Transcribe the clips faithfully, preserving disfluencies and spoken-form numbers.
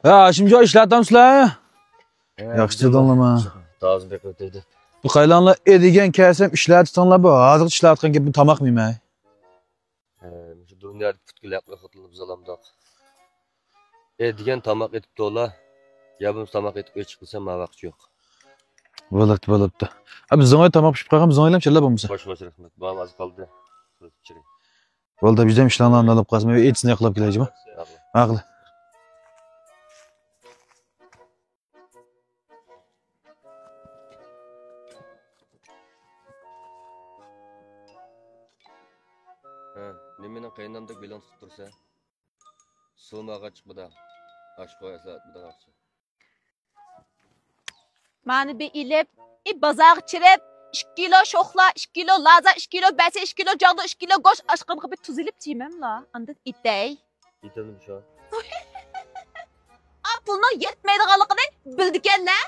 ھە، ھاشىمجان، ئىشلەۋاتامسىلەر؟ ياخشى تۇردۇڭلارمۇ؟ تازا بېقىۋېتىۋىدى. بۇ قايلاڭلار ئەتىگەن كەلسەم ئىشلەۋاتىسىزلەر، بۇ ھازىرغىچە ئىشلەۋاتقان گەپنى تاماق يېمەي. ھە، مۇشۇ دۇنيادا پۈتكۈل ھەقلىق خوتۇنلار بىز ئالامداق. ئەتىگەن تاماق ئېتىپ تولا، يا بولمىسا تاماق ئېتىپ ئېچىق قىلسا ما ۋاقىت يوق. بولۇپتۇ، بولۇپتۇ. ھە، بىزنىڭ ئۆيدە تاماق پىشىپ قالغان، بىزنىڭ ئۆيلەم چىللا بولمىسا. خوش، خوش، رەھمەت. بابام ئاز قالدى. بولدى، بىزدەم ئىشلارنى ئالىپ قالسا، مەن ئېتىزنى ياقلاپ كېلەيچىما؟ ماقۇل. ھە، نېمىنىڭ قەينامدەك بېلىڭ تۇتۇپ تۇرسا؟ سۇمۇ ئاغاچ چىقمىدا. ئاشقا ئەسلەتمىدىڭ ئاقچا. مانا بىر ئېلىپ، ئى بازارغا چىرىپ، ئىككى كىلو شوخلا، ئىككى كىلو لازا، ئىككى كىلو بەسە، ئىككى كىلو جاغدۇ، ئىككى كىلو گۆش، ئاشقىنىغا بىر تۇز ئېلىپ چىيمەملا، ئاندىن ئېتەي. ئېتەمدىمۇ شۇ؟ ئا، پۇلنىڭ يەتمەيدىغانلىقىنى بىلىدىكەنلەر.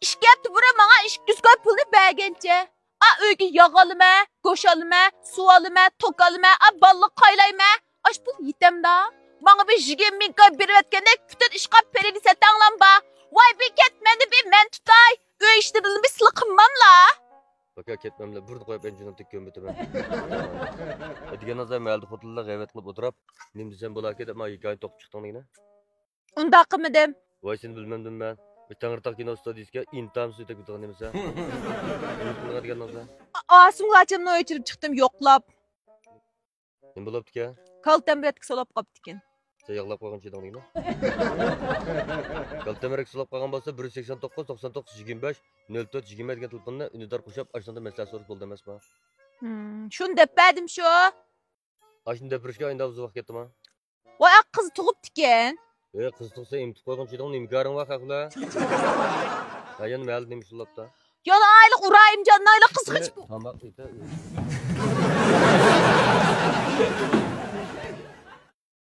ئىككى ھەپتە بۇرۇن ماڭا ئىككى يۈز كوي پۇلنى بەرگەنچە. ئا، ئۆيگە ياغ ئالىمەن، گۆش ئالىمەن، سۇ ئالىمەن، توك ئالىمەن، ئا، بالىلىق قايلايمەن. ئاش پۇل يېتەمدا. ماڭا بىر يىگىرمە مىڭ كوي بېرىۋەتكەندەك پۈتۈن ئىشقا پېرىنى سەتەڭلام بار. ۋاي، بىر كەتمەندە بىر مەن تۇتاي. ئۆي ئىشلىرىنى بىر سىلى قىلماملا. ئاكا، كەتمەملە، بۇردا قويۇپ ئەنجىنىڭ تېكىگە كۆمۈۋېتىمەن. دېگەن نازار مەھەلدە خوتۇنلار غەيۋەت قىلىپ ئولتۇرۇپ، نېمە دېسەم بولاكى دەپ ماڭا ھېكايىنى توقۇپ چىقتىڭ دېگىنە. ئۇنداق قىلمىدىم. ۋاي، سېنى بىلمەمدىم مەن. بىر تەڭرىتاغ كىنو ئىستۇدىيىسىگە ئىنتايىن سۈيتەك بىتىغان نېمىسە. نېمە قىلغان دېگەن نازار؟ ئاسىڭلارچەمنىڭ ئۆيچىرىپ چىقتىم، يوقلاپ. نېمە بولاپتىكەن؟ كالتەم رەتكە سولاپ قاپتىكەن. سەن ياغلاپ قويغان چىدىڭ دېگىنە. كالتەم رەتكە سولاپ قالغان بولسا، بىر يۈز سەكسەن توققۇز، توقسان توققۇز، يىگىرمە بەش، نۆل تۆت، يىگىرمە دېگەن تېلېفوننى ئۈندىدار قوشاپ، ئاشۇنىڭدا مەسلىھەت سورىسا بولىدۇ ئەمەسمۇ؟ ھىم، شۇنى دەپ بەردىم شۇ. ئاشۇنى دەپ بېرىشكە ئاينىدا ئۇزۇن ۋاقىت كەتتىما؟ ۋاي، ئا، قىز تۇغۇپتىكەن. ئەي، قىز تۇغسا ئېمىتىپ قويغىن چىدىڭ، نېمە كارىڭ بار خەق بىلەن؟ ھە، يەنە مەھەللىدە نېمە ئىش بولۇپتا؟ يەنە ئايلىق ئۇرايىم جاننايلىق قىز قېچىپ. تاماق ئېتە.